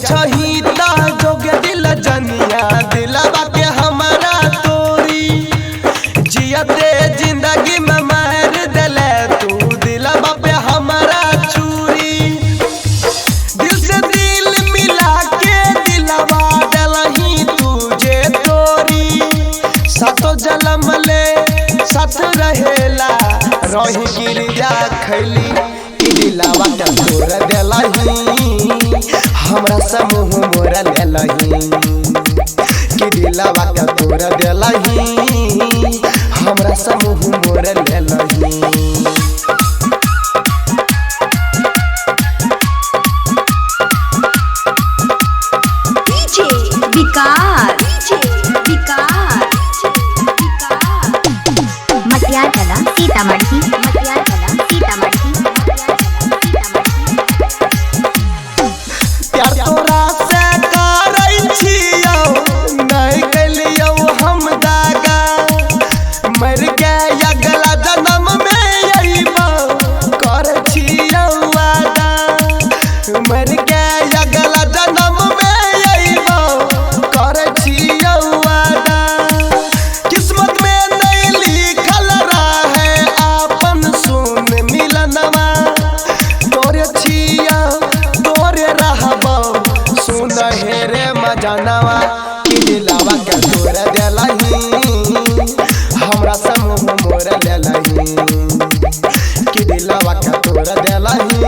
छही ता जोगे दिल जनिया दिलवा के हमारा तोरी। जियते जिंदगी में मार दिले तू दिलवा पे हमारा छुरी। दिल से दिल मिला के दिलवा डलही तुझे तोरी। सातो जलम ले साथ रहेला रही गिरिया खैली कि दिलवा के तोड़ देलही हमरा समूह मोरा लेलही। कि दिलवा के तोड़ देलही हमरा समूह मोरा लेलही। DJ Vikas DJ Vikas Matiyarkala Sitamarhi Matiyarkala Sitamarhi Sitamarhi. प्यार तोरा से करै छियौ नहीं कैलियौ हम दागा। मर के अगला जन्म में अइबौ करै छियौ वादा। मर के अगला जन्म में अइबौ करै छियौ वादा। किस्मत में नहीं लिखल रहे आपन सुन मिलनवा। तोरे छियौ तोरे रहबौ सुन हे रे मजनवा। कि दिलवा के तोड़ देलही हमरा समूह मोर लेलही। कि दिलवा के तोड़ देलही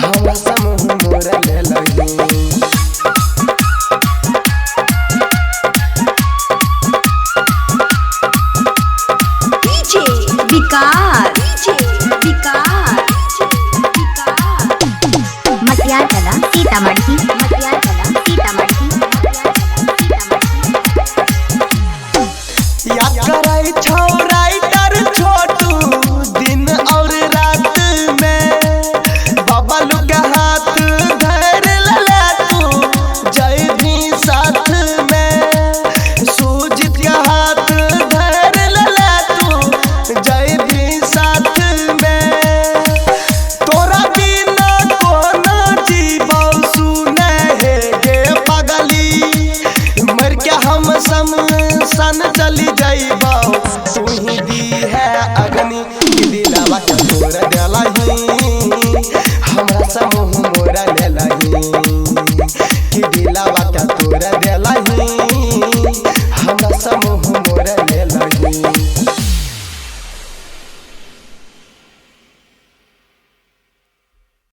हमरा समूह मोर लेलही। DJ Vikas DJ Vikas Matiyarkala Sitamarhi.